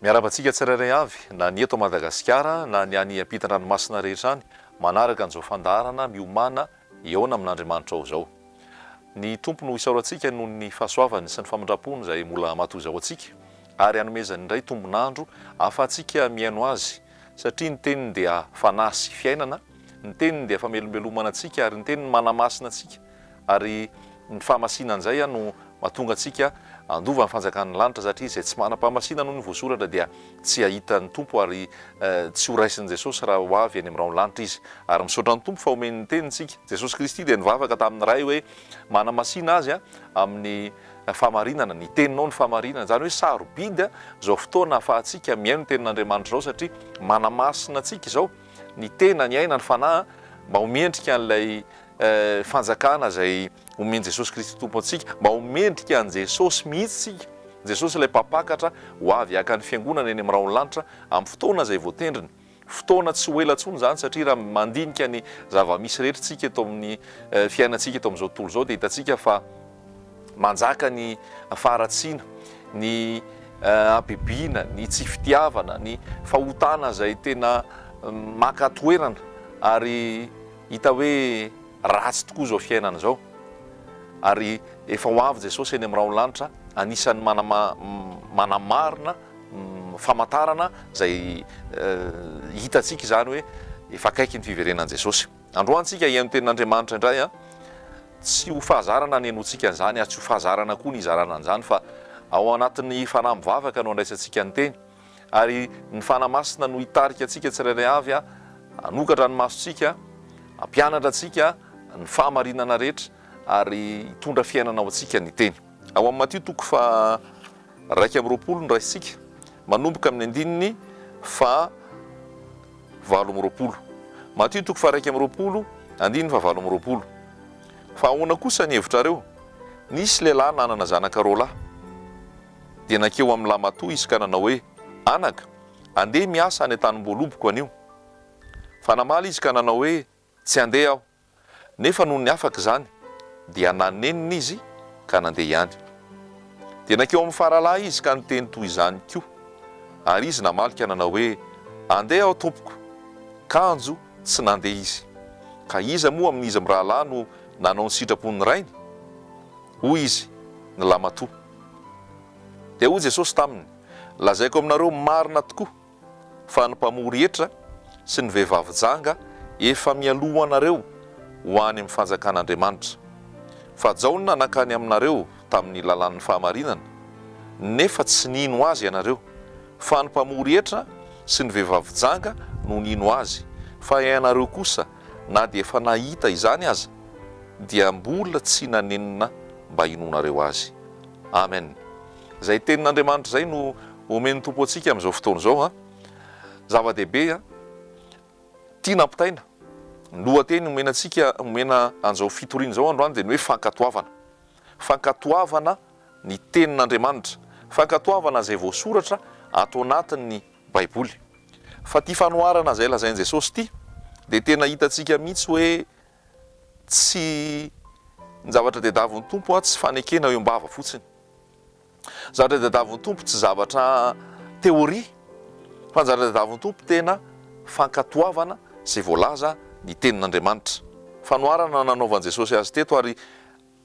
Miarahaba antsika tsirairay avy, na ny eto Madagasikara na ny any ampitan-dranomasina rehetra any, manaraka an'izao fandaharana miomàna hihaona amin'Andriamanitra ao izao. Ny Tompo no isaorantsika noho ny fahasoavany sy ny famindram-pony izay mbola matoy izao antsika, ary hanomezany indray tombon'andro ahafahantsika mihaino Azy, satria ny Teniny dia fanahy sy fiainana, ny Teniny dia famelombelomana antsika ary ny Teniny manamasina antsika. Ary ny fahamasinan'izay no mahatonga antsika handova ny fanjakan'ny lanitra, satria izay tsy manam-pahamasinana hoy ny voasoratra dia tsy hahita ny Tompo ary tsy ho raisin'i Jesosy raha ho avy eny amin'ny rahon'ny lanitra Izy. Ary misaotra ny Tompo fa omeny ny teniny isika. Jesosy Kristy dia nivavaka tamin'ny Ray hoe manamasina azy amin'ny fahamarinana, ny teninao ny fahamarinana. Izany hoe sarobidy izao fotoana ahafahantsika mihaino ny tenin'Andriamanitra izao satria manamasina antsika izao ny tena, ny aina, ny fanahy mba ho mendrika an'ilay fanjakana izay omen'i Jesosy Kristy Tompo antsika, mba ho mendrika an'i Jesosy mihitsy isika, Jesosy ilay Mpampakatra ho avy haka ny Fiangonana eny amin'ny rahon'ny lanitra amin'ny fotoana izay voatendriny. Fotoana tsy ho ela intsony izany satria raha mandinika ny zava-misy rehetra isika eto amin'ny fiainantsika eto amin'izao tontolo izao dia hitantsika fa manjaka ny faharatsiana, ny habibiana, ny tsy fitiavana, ny fahotana izay tena maka toerana ary Hita hoe ratsy tokoa izao fiainana izao ary efa ho avy Jesosy eny amin'ny rahon'ny lanitra, anisan'ny manamarina famantarana izay hitantsika izany hoe efa akaiky ny fiverenan'i Jesosy. Androany tsika hihaino tenin'Andriamanitra indray an, tsy ho fahazarana ny henoantsika an'izany ary tsy ho fahazarana koa ny hizarana an'izany fa ao anatin'ny fanahy mivavaka no andraisantsika ny teny. Ary ny Fanahy Masina no hitarika antsika tsirairay avy hanokatra ny masontsika, hampianatra antsika ny fahamarinana rehetra ary hitondra fiainana ho antsika ny Teny. Ao amin'ny Matio toko faha 21 no raisintsika, manomboka amin'ny andininy faha 28. Matio toko faha 21, andininy faha 28. Fa ahoana kosa ny hevitrareo? Nisy lehilahy nanana zanaka roalahy. Dia nankeo amin'ny lahimatoa izy ka nanao hoe, Anaka, andeha miasa any an-tanimboaloboko anio. Fa namaly izy ka nanao hoe, Tsy handeha aho. Nefa nony afaka izany, dia nanenina izy ka nandeha ihany. Dia nankeo amin'ny faralahy izy ka niteny toy izany koa. Ary izy namaly ka nanao hoe, Andeha aho, tompoko. Kanjo tsy nandeha izy. Ka iza moa amin'izy mirahalahy no nanao ny sitrapon'ny rainy? Hoy izy, Ny lahimatoa. Dia hoy Jesosy taminy, Lazaiko aminareo marina tokoa fa ny mpamory hetra sy ny vehivavy janga efa mialoha anareo ho any amin'ny fanjakan'Andriamanitra. Fa Jaona nankany aminareo tamin'ny lalàn'ny fahamarinana, nefa tsy nino azy ianareo, fa ny mpamory hetra sy ny vehivavy janga no nino azy, fa ianareo kosa na dia efa nahita izany aza, dia mbola tsy nanenina mba hinoanareo azy. Amen. Izay tenin'Andriamanitra izay no omen'ny Tompo antsika amin'izao fotoana izao an. Zava-dehibe an. Tiana ampitaina. Ny lohateny omena antsika, omena an'izao fitoriana izao androany dia ny hoe fankatoavana. Fankatoavana ny tenin'Andriamanitra. Fankatoavana izay voasoratra ato anatin'ny Baiboly. Fa ity fanoharana izay lazain'i Jesosy ity dia tena hitantsika mihitsy hoe tsy ny zavatra diadavin'ny Tompo tsy fanekena eo am-bava fotsiny. Zavatra diadavin'ny Tompo tsy zavatra théorie fa ny zavatra diadavin'ny Tompo tena fankatoavana izay voalaza ny tenin'Andriamanitra. Fanoharana nanaovan'i Jesosy azy teto ary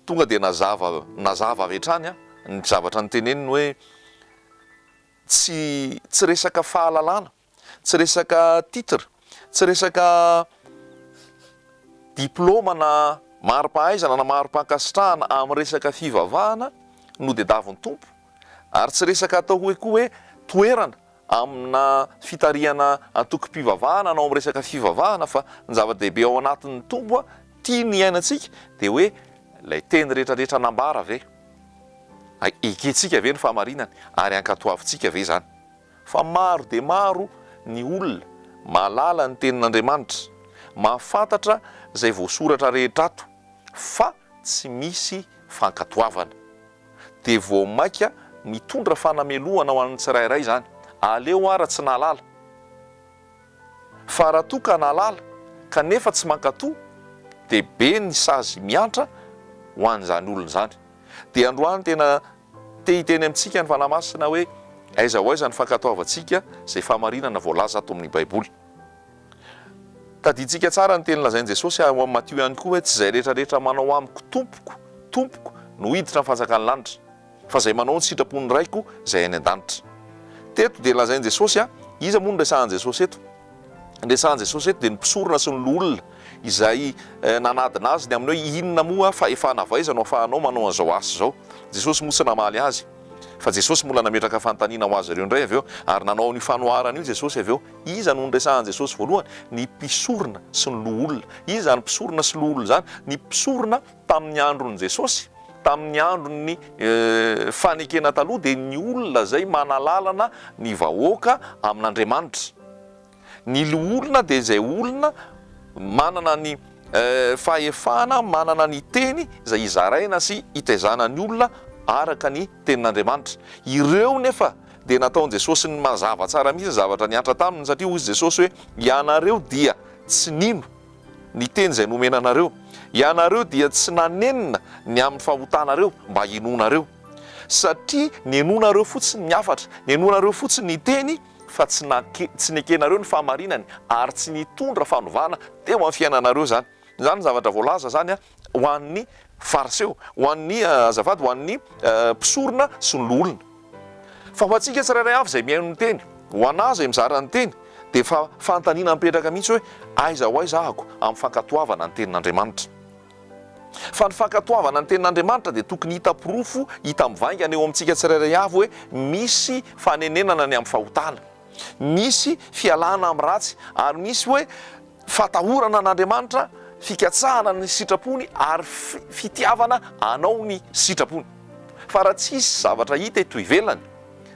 tonga dia nazava nazava avy hatrany ny zavatra noteneniny hoe tsy tsy resaka fahalalana Tsy resaka titre, tsy resaka diploma na mari-pahaizana na mari-pankasitrahana amin'ny resaka fivavahana no diadavin'ny Tompo, ary tsy resaka atao hoe koa hoe toerana amina fitarihana antokom-pivavahana na ao amin'ny resaka fivavahana fa ny zava-dehibe ao anatin'ny Tompo tiany hiainantsika dia hoe ilay teny rehetra rehetra nambara ve? Ekentsika ve ny fahamarinany ary ankatoavintsika ve izany? Fa maro dia maro ny olona mahalala ny Tenin'Andriamanitra, mahafantatra izay voasoratra rehetra ato, fa tsy misy fankatoavana. Dia vao mainka mitondra fanamelohana ho an'ny tsirairay izany. Aleo ara tsy nahalala. Fa raha toa ka nahalala kanefa tsy mankatò, dia be ny sazy miantra ho an'izany olona izany. Dia androany tena Te hiteny amintsika ny Fanahy Masina hoe, Aiza ho aiza ny fankatoavantsika izay fahamarinana voalaza ato amin'ny Baiboly? Tadidintsika tsara ny teny lazain'i Jesosy ao amin'ny Matio ihany koa hoe tsy izay rehetra rehetra manao amiko Tompoko, Tompoko no hiditra amin'ny fanjakan'ny lanitra, fa izay manao ny sitrapon'ny Raiko izay any an-danitra. Teto dia lazain'i Jesosy a, iza moa no resahan'i Jesosy eto? Ny resahan'i Jesosy eto dia ny mpisorona sy ny loholona izay nanadina azy ny amin'ny hoe inona moa fahefana avy aiza no afahanao manao an'izao asa izao? Jesosy moa tsy namaly azy. Fa Jesosy mbola nametraka fanontaniana ho azy ireo indray avy eo, ary nanao an'io fanoharana io Jesosy avy eo. Iza no niresahan'i Jesosy voalohany? Ny mpisorona sy ny loholona. Iza izany mpisorona sy loholona izany? Ny mpisorona tamin'ny andron'i Jesosy, tamin'ny andron'ny fanekena taloha dia ny olona izay manalalana ny vahoaka amin'Andriamanitra. Ny loholona dia izay olona manana ny fahefana, manana ny teny izay hizaraina sy hitaizana ny olona araka ny tenin'Andriamanitra. Ireo nefa dia nataon'i Jesosy ny mazava tsara mihitsy ny zavatra nihatra taminy satria hoy Jesosy hoe ianareo dia tsy nino ny teny izay nomena anareo. Ianareo dia tsy nanenina ny amin'ny fahotanareo mba hinoanareo. Satria ninoanareo fotsiny ny hafatra, ninoanareo fotsiny ny teny, fa tsy nake, tsy nekenareo ny fahamarinany ary tsy nitondra fanovana teo amin'ny fiainanareo izany. Izany ny zavatra voalaza izany ho an'ny Fariseo, ho an'ny, azafady, ho an'ny mpisorona sy ny loholona. Fa ho antsika tsirairay avy izay mihaino ny teny, ho anà izay mizara ny teny, dia efa fanontaniana mipetraka mihitsy hoe, aiza ho aiza ahako amin'ny fankatoavana ny tenin'Andriamanitra? Fa ny fankatoavana ny Tenin'Andriamanitra dia tokony hita porofo, hita mivaingana eo amintsika tsirairay avy hoe misy fanenenana ny amin'ny fahotana, misy fialana amin'ny ratsy, ary misy hoe fatahorana an'Andriamanitra, fikatsahana ny sitrapony ary fitiavana hanao ny sitrapony. Fa raha tsisy zavatra hita eto ivelany,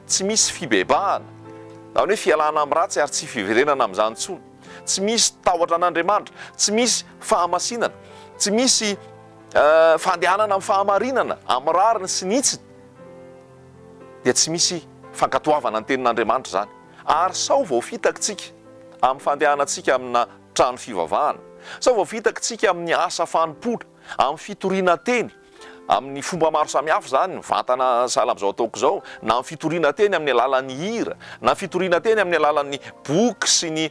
tsy misy fibebahana, izany hoe fialana amin'ny ratsy ary tsy fiverenana amin'izany intsony, tsy misy tahotra an'Andriamanitra, tsy misy fahamasinana, tsy misy fandehanana amin'ny fahamarinana, amin'ny rariny sy ny hitsiny, dia tsy misy fankatoavana ny tenin'Andriamanitra izany. Ary sao voafitakitsika amin'ny fandehanantsika amina trano fivavahana, sao voafitakitsika amin'ny asa fanompoana, amin'ny fitoriana teny, Amin'ny fomba maro samihafa izany, mivantana sahala amin'izao ataoko izao, na amin'ny fitoriana teny amin'ny alalan'ny hira, na fitoriana teny amin'ny alalan'ny boky sy ny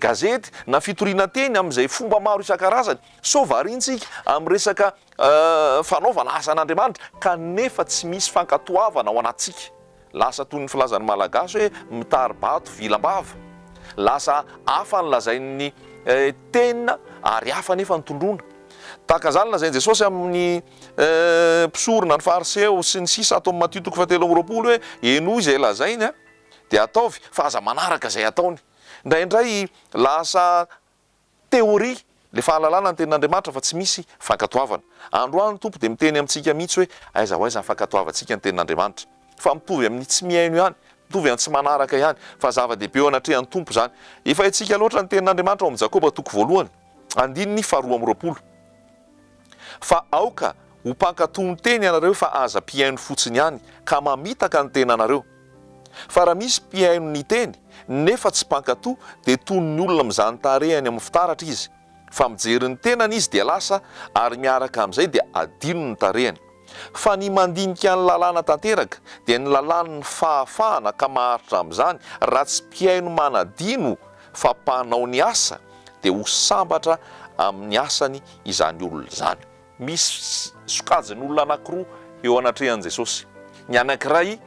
gazety, na fitoriana teny amin'izay fomba maro isan-karazany. Sao variantsika amin'ny resaka fanaovana asan'Andriamanitra kanefa tsy misy fankatoavana ao anatintsika. Lasa toy ny filazan'ny Malagasy hoe mitari-bato vilam-bava. Lasa hafa ny lazain'ny tena ary hafa anefa ny tondroina. Tahaka izany lazain'i Jesosy amin'ny mpisorona, ny Fariseo, sy ny sisa ato amin'ny Matio toko fahatelo amby 20 hoe henoy izay lazainy dia ataovy fa aza manaraka izay ataony. Indraindray lasa Théorie, le fahalalana ny tenin'Andriamanitra fa tsy misy fankatoavana. Androany ny Tompo dia miteny amintsika mihitsy hoe aiza ho aiza ny fankatoavantsika ny tenin'Andriamanitra. Fa mitovy amin'ny tsy mihaino ihany, mitovy amin'ny tsy manaraka ihany, fa zava-dehibe eo anatrehan'ny Tompo izany. Efa haintsika loatra ny tenin'Andriamanitra ao amin'ny Jakoba toko voalohany, andininy faharoa amby 20. Fa aoka ho mpankatò ny teny ianareo fa aza mpihaino fotsiny ihany ka mamitaka ny tenanareo. Fa raha misy mpihaino ny teny, nefa tsy mpankatò, dia toy ny olona mizaha ny tarehiny amin'ny fitaratra izy. Fa mijery ny tenany izy dia lasa, ary miaraka amin'izay dia adino ny tarehiny. Fa ny mandinika ny lalàna tanteraka, dia ny lalàn'ny fahafahana ka maharitra amin'izany, raha tsy mpihaino manadino fa mpanao ny asa, dia ho sambatra amin'ny asany izany olona izany. Misy sokajin'olona anankiroa eo anatrehan'i Jesosy. Ny anankiray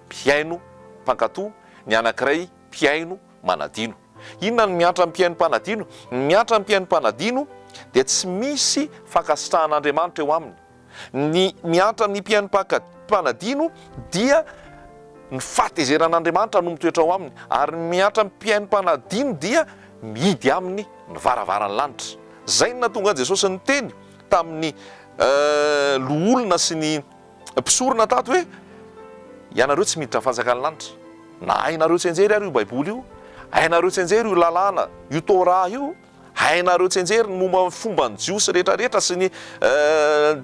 mpihaino mpankatò, ny anankiray mpihaino manadino. Inona no miantra ny mpihaino mpanadino? Ny miantra ny mpihaino mpanadino dia tsy misy fankasitrahan'Andriamanitra eo aminy. Ny miantra ny mpihaino mpanadino dia ny fahatezeran'Andriamanitra no mitoetra ao aminy, ary ny miantra ny mpihaino mpanadino dia mihidy aminy ny varavaran'ny lanitra. Izay no nahatonga an'i Jesosy niteny tamin'ny loholona sy ny mpisorona tato hoe, Ianareo tsy miditra amin'ny fanjakan'ny lanitra. Na hainareo tsianjery ary io Baiboly io, hainareo tsianjery io lalàna, io Torah io, hainareo tsianjery ny momba ny fomban'ny Jiosy rehetrarehetra sy ny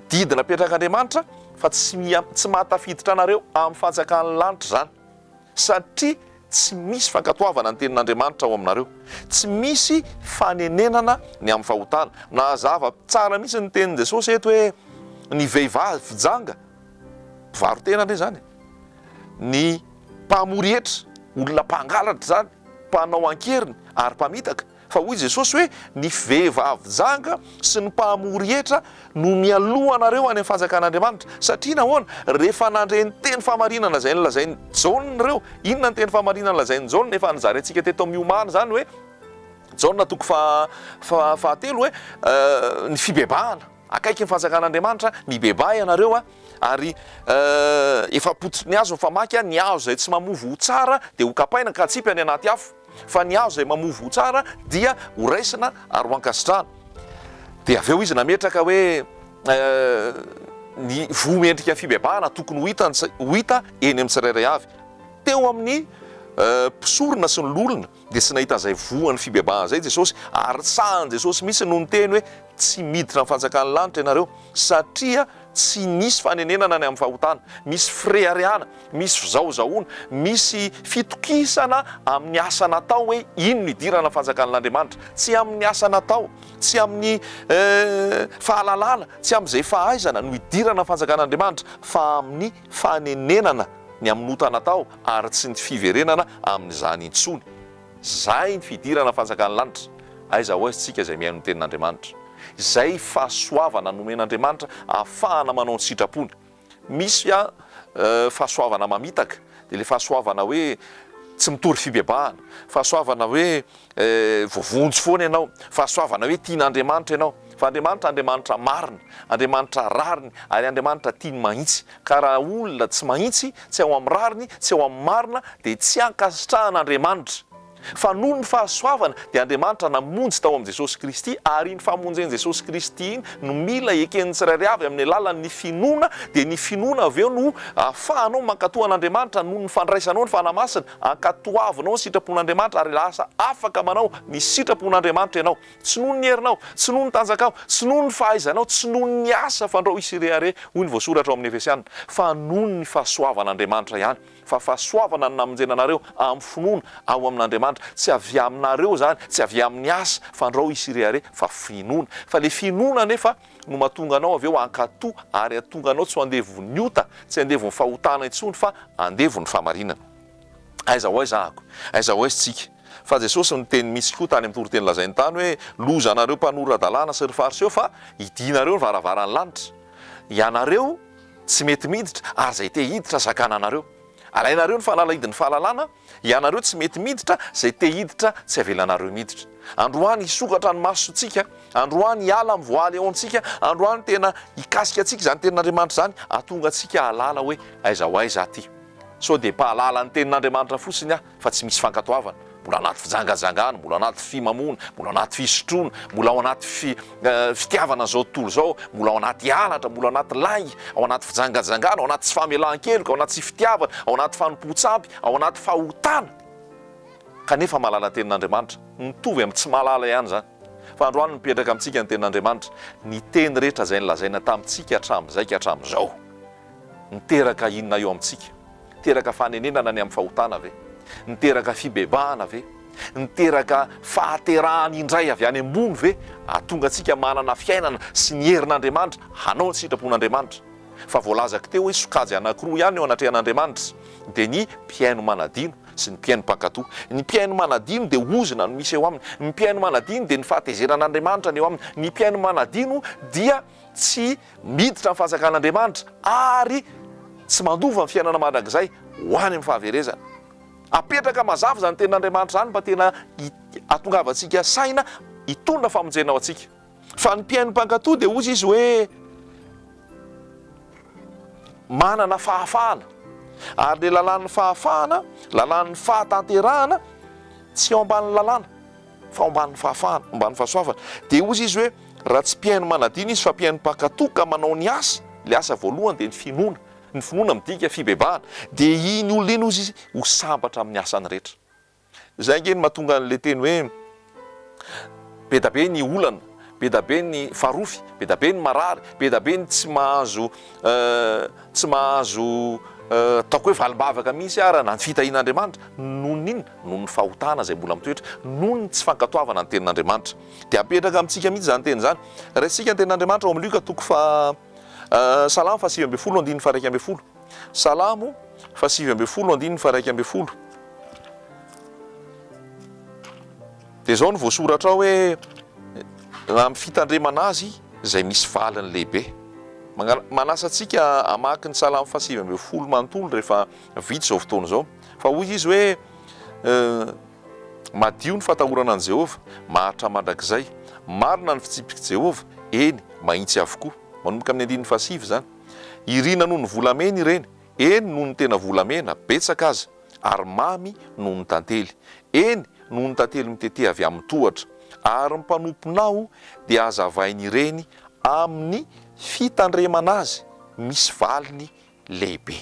didy napetrak'Andriamanitra, fa tsy tsy mahatafiditra anareo amin'ny fanjakan'ny lanitra izany. Satria tsy misy fankatoavana ny tenin'Andriamanitra ao aminareo. Tsy misy fanenenana ny amin'ny fahotana. Nazava tsara mihitsy ny tenin'i Jesosy eto hoe ny vehivavy janga, mpivaro-tena anie izany e, ny. Mpamory hetra, olona mpangalatra izany, mpanao an-keriny ary mpamitaka. Fa hoy Jesosy hoe, Ny vehivavy janga sy ny mpamory hetra no mialoha anareo any amin'ny fanjakan'Andriamanitra. Satria nahoana? Rehefa nandre ny teny fahamarinana izay nolazain'i Jaona ireo. Inona ny teny fahamarinana nolazain'i Jaona? Efa nozaraintsika teto amin'ny omaly izany hoe, Jaona toko faha, fahatelo hoe, ny fibebahana. Akaiky ny fanjakan'Andriamanitra, mibebaha ianareo a, ary efa pototry ny hazo ny famaky a, ny hazo izay tsy mamoa voa tsara dia ho kapaina ka atsipy any anaty afo, fa ny hazo izay mamoa voa tsara dia ho raisina ary ho ankasitrahana. Dia avy eo izy nametraka hoe ny voa mendrika fibebahana tokony ho hita ho hita eny amin'ny tsirairay avy. Teo amin'ny mpisorona sy ny loholona Dia tsy nahita izay voan'ny fibebahana izay Jesosy, ary sahin'i Jesosy mihitsy no niteny hoe, Tsy miditra amin'ny fanjakan'ny lanitra ianareo, satria tsy nisy fanenenana ny amin'ny fahotana. Misy fireharehana, misy fizahozahoana, misy fitokisana amin'ny asa natao hoe iny no hidirana amin'ny fanjakan'Andriamanitra. Tsy amin'ny asa natao, tsy amin'ny fahalalana, tsy amin'izay fahaizana no hidirana amin'ny fanjakan'Andriamanitra, fa amin'ny fanenenana ny amin'ny ota natao ary tsy ny fiverenana amin'izany intsony. Izay ny fidirana fanjakan'ny lanitra. Aiza ho aiza tsika izay mihaino ny tenin'Andriamanitra? Izay fahasoavana nomen'Andriamanitra ahafahana manao ny sitrapony. Misy a fahasoavana mamitaka, dia ilay fahasoavana hoe tsy mitory fibebahana, fahasoavana hoe voavonjy foana ianao, fahasoavana hoe tian'Andriamanitra ianao. Fa Andriamanitra Andriamanitra marina, Andriamanitra rariny ary Andriamanitra tia ny mahitsy. Ka raha olona tsy mahitsy, tsy ao amin'ny rariny, tsy ao amin'ny marina, dia tsy ankasitrahan'Andriamanitra. Fa noho ny fahasoavana, dia Andriamanitra namonjy tao amin'i Jesosy Kristy, ary iny famonjen'i Jesosy Kristy iny no mila eken'ny tsirairay avy amin'ny alalan'ny finoana, dia ny finoana avy eo no ahafahanao mankatò an'Andriamanitra noho ny fandraisanao ny Fanahy Masina, ankatoavinao ny sitrapon'Andriamanitra ary lasa afaka manao ny sitrapon'Andriamanitra ianao. Tsy noho ny herinao, tsy noho ny tanjakao, tsy noho ny fahaizanao, tsy noho ny asa fandrao hisy rehareha, hoy ny voasoratra ao amin'ny Efesiana, fa noho ny fahasoavan'Andriamanitra ihany. Fa fahasoavana no namonjena anareo amin'ny finoana ao amin'Andriamanitra. Tsy avy aminareo izany, tsy avy amin'ny asa fandrao hisy rehareha, fa finoana. Fa ilay finoana anefa no mahatonga anao avy eo hankatò ary hahatonga anao tsy ho andevon'ny ota, tsy andevon'ny fahotana intsony fa andevon'ny fahamarinana. Aiza ho aiza ahako? Aiza ho aiza tsika? Fa Jesosy niteny mihitsy koa tany amin'ny toriteny lazainy tany hoe, Lozanareo mpanora-dalàna sy ry Fariseo fa hidianareo ny varavaran'ny lanitra. Ianareo tsy mety miditra ary izay te hiditra sakananareo. Alainareo ny fanalahidin'ny fahalalana, ianareo tsy mety miditra, izay te hiditra tsy avelanareo miditra. Androany hisokatra ny masontsika, androany hiala amin'ny voaly eo amintsika, androany tena hikasika antsika izany tenin'Andriamanitra izany, hahatonga antsika hahalala hoe aiza ho aiza aty. Sao dia mpahalala ny tenin'Andriamanitra fotsiny aho fa tsy misy fankatoavana, mbola anaty fijangajangana, mbola anaty fimamoana, mbola anaty fisotroana, mbola ao anaty fitiavana an'izao tontolo izao, mbola ao anaty halatra, mbola ao anaty lainga, ao anaty fijangajangana, ao anaty tsy famelan-keloka, ao anaty tsy fitiavana, ao anaty fanompoan-tsampy, ao anaty fahotana, kanefa mahalala ny tenin'Andriamanitra. Mitovy amin'ny tsy mahalala ihany izany. Fa androany mipetraka amintsika ny tenin'Andriamanitra, ny teny rehetra izay nolazaina tamintsika hatramin'izay ka hatramin'izao. Miteraka inona eo amintsika? Miteraka fanenenana ny amin'ny fahotana ve? Miteraka fibebahana ve? Miteraka fahaterahana indray avy any ambony ve? Hahatonga antsika manana fiainana sy ny herin'Andriamanitra hanao ny sitrapon'Andriamanitra. Fa voalazako teo hoe sokajy anankiroa ihany eo anatrehan'Andriamanitra, dia ny mpihaino manadino sy ny mpihaino mpankatò. Ny mpihaino manadino dia ozona no misy eo aminy. Ny mpihaino manadino dia ny fahatezeran'Andriamanitra no eo aminy. Ny mpihaino manadino dia tsy miditra amin'ny fanjakan'Andriamanitra ary tsy mandova ny fiainana mandrakizay ho any amin'ny fahaverezana. Apetraka mazava izany tenin'Andriamanitra izany mba tena hahatongavantsika saina hitondra famonjena ho antsika. Fa ny mpihaino mpankatò dia hozy izy hoe manana fahafahana ary ilay lalàn'ny fahafahana, lalàn'ny fahatanterahana tsy ao ambanin'ny lalàna. fa ao ambanin'ny fahafahana, ao ambanin'ny fahasoavana. Dia hozy izy hoe, raha tsy mpihaino manadino izy fa mpihaino mpankatò ka manao ny asa, ilay asa voalohany dia ny finoana, ny finoana midika fibebahana, dia iny olona iny hozy izy ho sambatra amin'ny asany rehetra. Izay ange no mahatonga an'ilay teny hoe be da be ny olana, be da be ny farofy, be da be ny marary, be da be ny tsy mahazo tsy mahazo ataoko hoe valim-bavaka mihitsy ara na ny fitahian'Andriamanitra, noho ny inona? Noho ny fahotana izay mbola mitoetra, noho ny tsy fankatoavana ny tenin'Andriamanitra. Dia apetraka amintsika mihitsy izany teny izany. Raisintsika ny tenin'Andriamanitra ao amin'ny Lioka toko faha Salamo faha 19 andininy faha 11. Salamo fahasivy ambin'ny folo andininy faha-11. Dia izao no voasoratra ao hoe, Amin'ny fitandremana azy izay misy valiny lehibe. Manasa antsika hamaky ny Salamo fahasivy ambin'ny folo manontolo rehefa vita izao fotoana izao. Fa hoy izy hoe, Madio ny fatahorana an'i Jehovah, maharitra mandrakizay. Marina ny fitsipik'i Jehovah, eny, mahitsy avokoa. Manomboka amin'ny andininy fahasivy izany. Irina noho ny volamena ireny, eny, noho ny tena volamena, betsaka aza, ary mamy noho ny tantely. Eny, noho ny tantely mitete avy amin'ny tohatra. Ary ny mpanomponao dia hazavain'ireny amin'ny fitandremana azy misy valiny lehibe.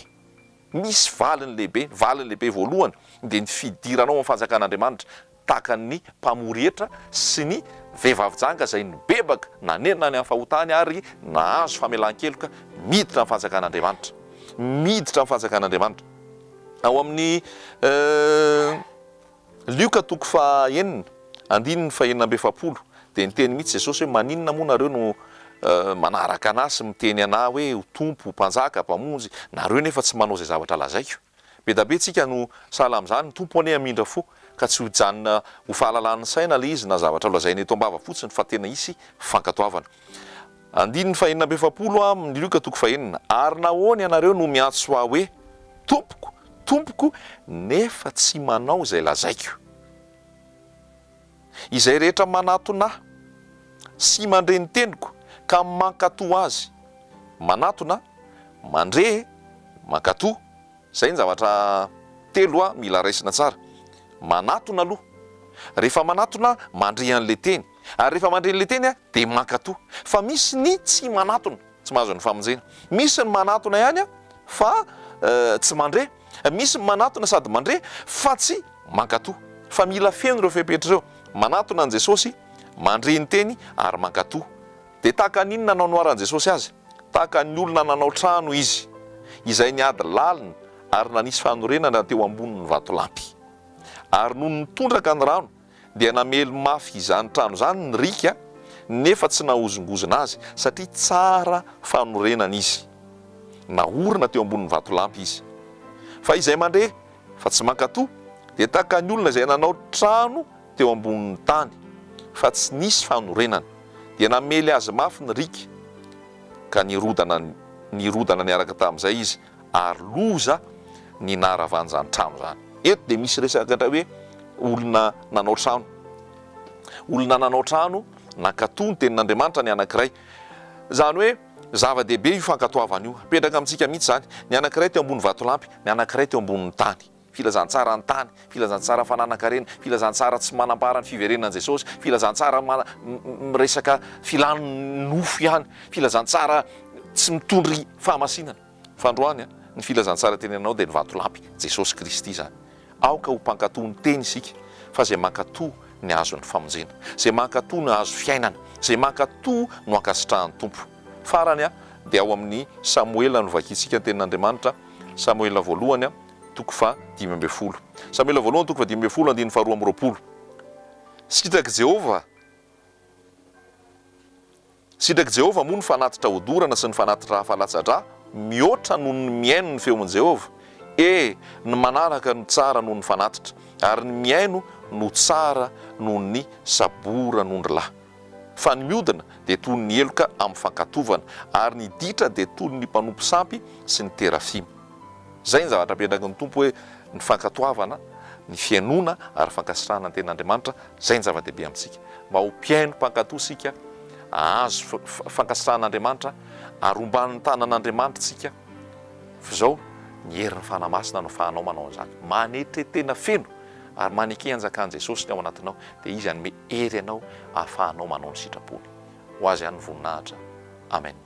Misy valiny lehibe. Ny valiny lehibe voalohany dia ny fidiranao amin'ny fanjakan'Andriamanitra tahaka ny mpamory hetra sy ny vehivavy janga izay nibebaka, nanenina ny amin'ny fahotany ary nahazo famelan-keloka miditra amin'ny fanjakan'Andriamanitra. Miditra amin'ny fanjakan'Andriamanitra. Ao amin'ny Lioka toko faha-enina, andininy fahenina amby efapolo, dia niteny mihitsy Jesosy hoe, Maninona moa nareo no manaraka anah sy miteny anah hoe ho Tompo, Mpanjaka, Mpamonjy, nareo nefa tsy manao izay zavatra lazaiko? Be da be tsika no sahala amin'izany, ny Tompo anie hamindra fo ka tsy ho hijanona ho fahalalan'ny saina ilay izy na zavatra lazaina eto am-bava fotsiny fa tena hisy fankatoavana. Andininy fahenina amby efapolo amin'ny Lioka toko fahenina, Ary nahoana ianareo no miantso Ahy hoe, Tompoko, Tompoko, nefa tsy manao izay lazaiko? Izay rehetra manatona Ahy sy mandre ny teniko ka mankatò azy, manatona, mandre, mankatò, Izay ny zavatra telo mila raisina tsara. Manatona aloha. Rehefa manatona, mandre an'ilay teny. Ary rehefa mandre an'ilay teny dia mankatò. Fa misy ny tsy manatona, tsy mahazo ny famonjena. Misy ny manatona ihany fa tsy mandre. Misy ny manatona sady mandre fa tsy mankatò. Fa mila feno ireo fepetra ireo. Manatona an'i Jesosy, mandre ny teny ary mankatò. Dia tahaka ny inona no nanoharan'i Jesosy azy? Tahaka ny olona nanao trano izy, izay nihady lalina ary nanisy fanorenana teo ambonin'ny vatolampy. Ary nony nitondraka ny rano, dia namely mafy izany trano izany ny riaka, nefa tsy nahozongozona azy, satria tsara fanorenana izy. Naorina teo ambonin'ny vatolampy izy. Fa izay mandre fa tsy mankatò, dia tahaka ny olona izay nanao trano teo ambonin'ny tany, fa tsy nisy fanorenana. Dia namely azy mafy ny riaka, ka nirodana nirodana niaraka tamin'izay izy, ary loza ny naharavan'izany trano izany. Eto dia misy resaka indray hoe olona nanao trano. Olona nanao trano, nankatò ny tenin'Andriamanitra ny anankiray. Izany hoe zava-dehibe io fankatoavana io. Apetraka amintsika mihitsy izany. Ny anankiray teo ambony vatolampy, ny anankiray teo ambonin'ny tany. Filazantsara an-tany, filazantsara fananan-karena, filazantsara tsy manambara ny fiverenan'i Jesosy, filazantsara miresaka filan'ny nofo ihany, filazantsara tsy mitondry fahamasinana. Fa androany, ny filazantsara teneninao dia ny vatolampy, Jesosy Kristy izany. Aoka ho mpankatò ny teny isika, fa izay mankatò ny hahazo ny famonjena, izay mankatò no hahazo fiainana, izay mankatò no ankasitrahan'ny Tompo. Farany, dia ao amin'ny Samoela no vakintsika ny tenin'Andriamanitra, Samoela voalohany, toko faha-15. Samoela voalohany toko faha-15 andininy faharoa amby roapolo. Sitrak'i Jehovah Sitrak'i Jehovah moa ny fanatitra hodorana sy ny fanatitra hafa latsa-drà mihoatra noho ny mihaino ny feon'i Jehovah? E, ny manaraka no tsara noho ny fanatitra, ary ny mihaino no tsara noho ny saboran'ondrilahy. Fa ny miodina dia toy ny heloka amin'ny fankatovana, ary ny ditra dia toy ny mpanompo sampy sy ny terafima. Izay ny zavatra apetraky ny Tompo hoe ny fankatoavana, ny fihainoana ary fankasitrahana ny Tenin'Andriamanitra, izay ny zava-dehibe amintsika. Mba ho mpihaino mpankato isika, hahazo fankasitrahan'Andriamanitra ary homban'ny tanan'Andriamanitra isika, f'izao ny herin'ny Fanahy Masina no afahanao manao an'izany. Manetre tena feno ary maneke hanjakan'i Jesosy ny ao anatinao dia Izy hanome hery anao ahafahanao manao ny sitrapony. Ho Azy ihany ny voninahitra. Amen.